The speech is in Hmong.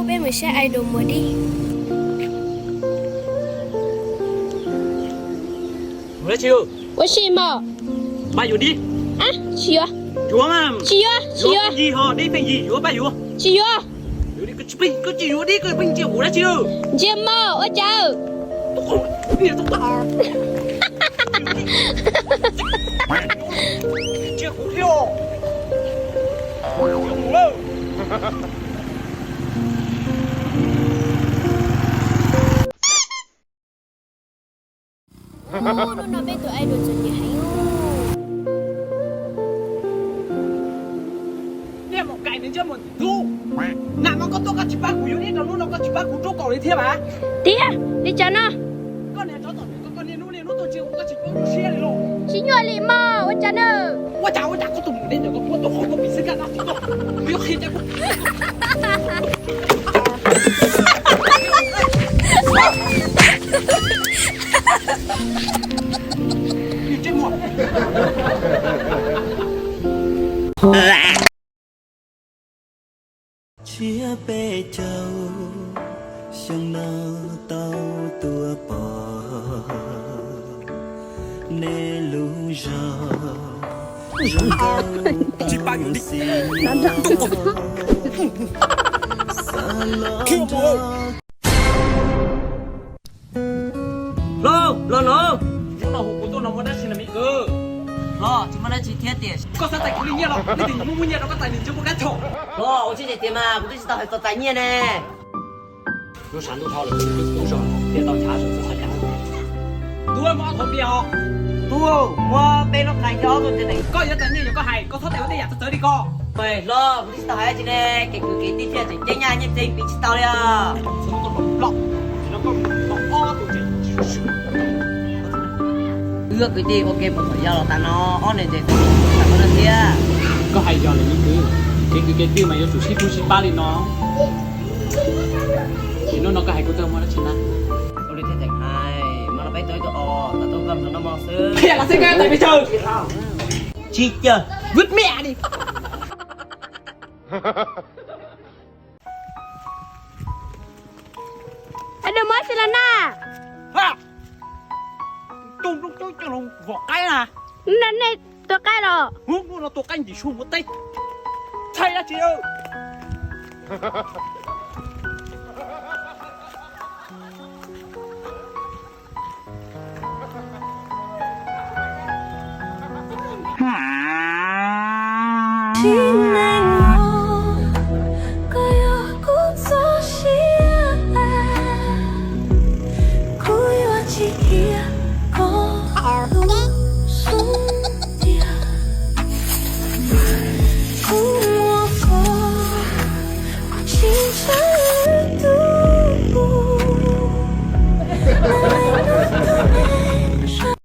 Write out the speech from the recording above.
Peb mus saib idol Muas dib. Ua tsi mog? Pab yuav dib. Tsis yuav. Yuav mas. Tsis yuav, tsis yuav. Pheej yig ho dib pheej yig yuav pab yuav. Tsis yuav. Koj tsis yuav dib koj pheej ntsia kuv dab tsi? Ntsia mog, ua cas? Ntsia kuv thiab. Hnub no peb tus idol txom nyem heev. Niag maum kais nws ntsej muag ntxim hlub. Nam no koj tuaj koj tsis pab kuv yuav dib rau hnub no koj tsis pab kuv rub kaus li thiab mas. Tiag, li cas no? Koj niag tsov tom ntawd koj niaj hnub niaj hnub tuaj ntsia kuv koj tsis pab kuv siab li los. Tsis nyuaj li mog, ua cas na? Ua cas ua cas koj tus maum dib ntawd koj puab tau qhov koj pis xwb kaj nab tsis tau. Kuv yuav qhia cas kuv. Tshiab peb caug xyoo no tau tuaj pom nej lub zog zoo nkauj tau xis nyob. Xav los nrog Hlob, los no. Hnub no hu kuv tuaj no muaj dab tsi na me kwv? Hlob, tsis muaj dab tsi thiab tiam sis koj xav txais kuv li nyiaj los, leej twg muaj muaj nyiaj rau koj txais nws ntshe muaj kab txhaum. Hlob, ua tsis tseem tias mas kuv twb tsis tau hais txog txais nyiaj ne. Lub sab ntuj dhau lawm, kuv ua zog thiaj tau ntshav tus txhais kas. Tub, muab ob tug npias os. Tub, muab peb lub qais thiab ob tug ntev nees. Koj yuav txais nyiaj yog koj hais, koj txhob txais ua tej yam txawv txawv li ko. Hlob, kuv twb tsis tau hais dab tsi ne, kev kwv kev tij thiaj tseem ceeb nyaj, nyiaj txiag piv tsis tau li os. Wb kwv tij ua ke puas thaum yog los tas no, ob niag ntses tau txhais koj thiab. Koj hais yog lawm me kwv, kev kwv kev tij mas yuav tsum sib hlub sib pab li no. Ces hnub no koj hais kuv tau muaj dab tsi na? Ua li thiaj tseem hais, mas no peb tau ib tug os, tau tuaj koj hnub no mog xwb. Qhia los xij koj tais pes tsawg? Tsis cawg, vwb miaj li. Dab muab tsi los na? Coj coj coj los vom qaib na. Nej tua qaib los? Hnub no tua qaib ntsim su mus teb. Txhais dab tsi? Tsis neeg los koj yog kuv txoj sia, kuv yuav tsis khiav.